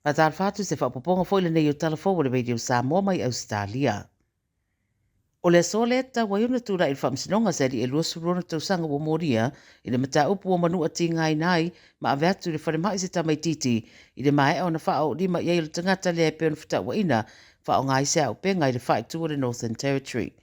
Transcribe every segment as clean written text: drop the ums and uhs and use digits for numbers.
Faatalofa atu se faaopoopoga foi lenei o Tala Fou a le Radio Samoa mai Ausetalia. O le aso lea e tatau ai ona tulai i le faamasinoga se alii e 26 tausaga ua molia i le mataupu ua manua tigaina ai ma ave atu i le falemai se tamaitiiti i le maea ona faaoolima i ai o le tagata lea e pei ona fetauaina faaaoga ai se auupega i le faaitu o le Northern Territory.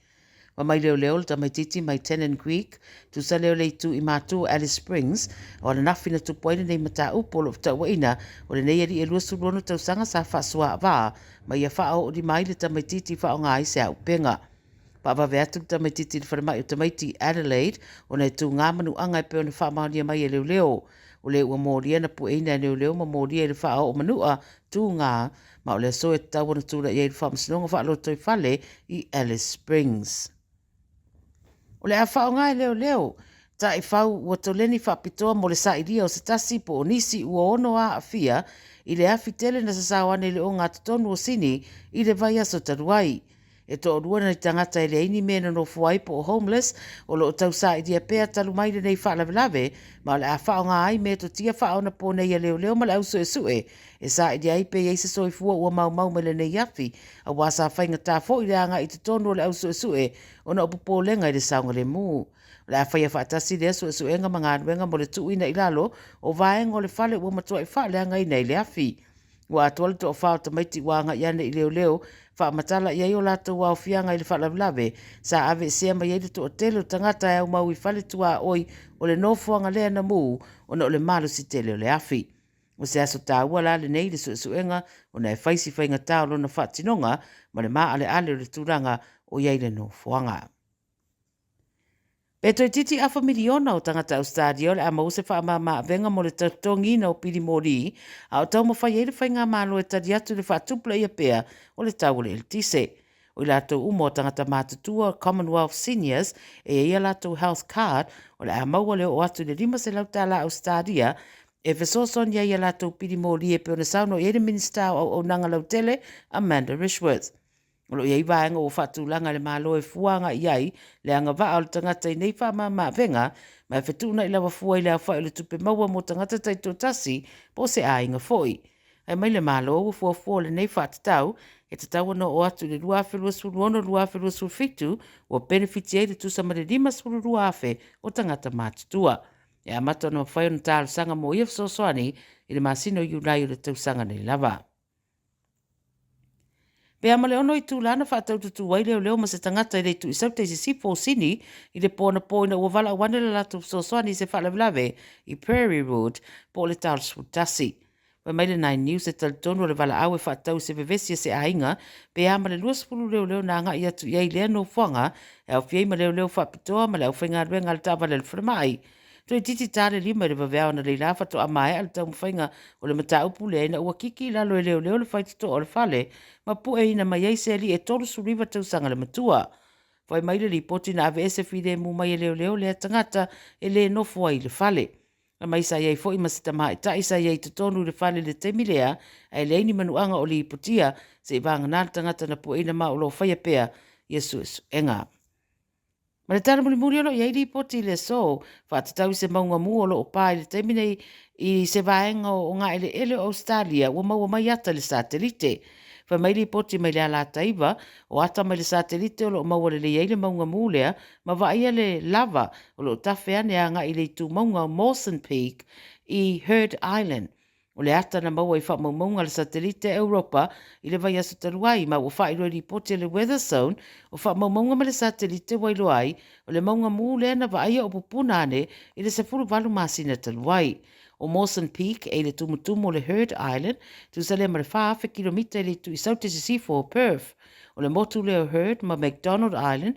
Ma mai leoleo le tamaitiiti mai Tennant Creek, tusa lea o le itu i Matu o Alice Springs, o ananafi na tupu ai lenei mataupu o lo o fetauaina o lenei alii e 26 tausaga sa faasoaavaa ma ia faaoolima ai le tamaitiiti faaaoga ai se auupega. Faavave atu le tamaitiiti i le falemai o tamaiti i Adelaide ona e tugā manuaga e pei ona faamaonia mai e leoleo. O le ua molia na pueina e leoleo ma molia i le faaoo manua tugā ma o le aso e tatau ona tulai ai i le faamasinoga faalotoifale i Alice Springs. O le a faaaoga e leoleo taifau ua toleni faapitoa mo le sailia o se tasi po o nisi ua ono aafia i le afi tele na sasao ane i le ogatotonu o Sini i le vaiaso talu ai. E toalua nai tagata e leai ni mea e nonofo ai po o homeless o lo o tausailia pea talu mai lenei faalavelave ma o le a faaaoga ai metotia faaonaponei a leoleo ma le au suesue e sailia ai pe i ai se soifua ua maumau mai lenei afi aua sa faigata foi le agai i totonu o le au suesue ona o popolega i le saogalemu. O le a faia faatasi lea suesuega ma galuega mo le tuuina i lalo o vaega o le fale ua matuai faaleagaina i le afi. Ua atoa le toafa o tamaiti ua agai ane i leoleo faamatala i ai o latou aofiaga i le faalavelave sa aveesea mai ai le toatele o tagata e aumau i fale tuaoi o le nofoaga lea na mu ona o le malosi tele o le afi. O se aso taua la lenei i le suesuega ona e fai si faigata o lona faatinoga ma le maaleale o le tulaga o i ai le nofoaga. Pe toeitiiti afa miliona o tagata Ausetalia o le a maua se faamama-avega mo le totogiina o pili moli, a o taumafai ai le faigamalo e tali atu i le faatupulaia pea o le tau o le eletise. O i latou uma o tagata matutua, Commonwealth Seniors, e i ai a latou health card, o le a maua le oo atu i le $500 tala Ausetalia e fesoasoani ai i a latou pili moli e pei ona saunoa i ai le Minisita o Auaunaga Lautele, Amanda Rishworth. O lo o i ai vaega ua faatulaga e le Malo e fua agai i ai le agavaa o le tagata i nei faamama-avega ma e fetuunai lava fua i le aofai o le tupe maua mo tagata taitoatasi po o se aiga foi. Fai mai le Malo ua fuafua o lenei faatatau e tatau ona oo atu i le 2026-2027 ua penefiti ai le tusa ma le 52,000 o tagata matutua. E amata ona mafai ona talosaga mo ia fesoasoani i le masina o Iulai o le tausaga nei lava. Pe a ma le ono itula na faataututu ai leoleo ma se tagata i le itu i Saute i Sisifo o Sini i le po anapo ina ua valaau ane le latou fesoasoani i se faalavelave i Prairie Road po o le talo 11. Fai mai le Nine News e talitonu o le valaau e faatatau i se vevesi a se aiga pe a ma le 20 leoleo na agai atu i ai i lea nofoaga e aofia ai ma leoleo faapitoa ma le aufaigaluega a le taavale a le falemai. Toeitiiti ta le lima i le vaveao analeila faatoa maea le taumafaiga o le mataupu lea ina ua kiki i lalo e leoleo le faitotoa o le fale ma pueina mai ai se alii e 39 tausaga le matua. Fai mai le lipoti na aveese filemu mai e leoleo lea tagata e le nofo ai i le fale. Na mai sa i ai foi ma se tamaitai sa i ai i totonu i le fale i le taimi lea, ae leai ni manuaga o lipotia seia vagana le tagata na pueina ma o lo o faia pea ia suesuega. Ma le tala mulimuli o lo o i ai lipoti i le aso, faatatau i se mauga mu o lo o pa i le taimi nei i se vaega o gaeleele o Ausetalia ua maua mai ata i le satelite. Fai mai lipoti mai le Alataiva, o ata mai le satelite o lo o maua lelei ai le mauga mu lea ma vaaia le lava o lo o tafe ane agai i le itu mauga o Mawson Peak i Heard Island. O le ata na maua i faamaumauga a le satelite a Europa i le vaiaso talu ai, ma ua faailoa i lipoti a le Weatherzone, o faamaumauga ma le satelite ua iloa ai, o le mauga mu lea na vaaia o pupuna ane i le 18 masina talu ai. O Mawson Peak e i le tumutumu o le Heard Island, tusa lea ma le 4,000 kilomita i le itu i saute sisifo o Perth. O le motu lea o Heard ma McDonald Island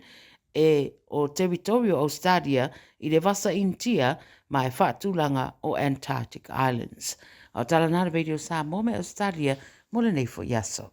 e o Territory o Australia i le Vasa Initia ma e faatulaga o Antarctic Islands. A o tala na le Radio Samoa mai Australia mo lenei foi aso.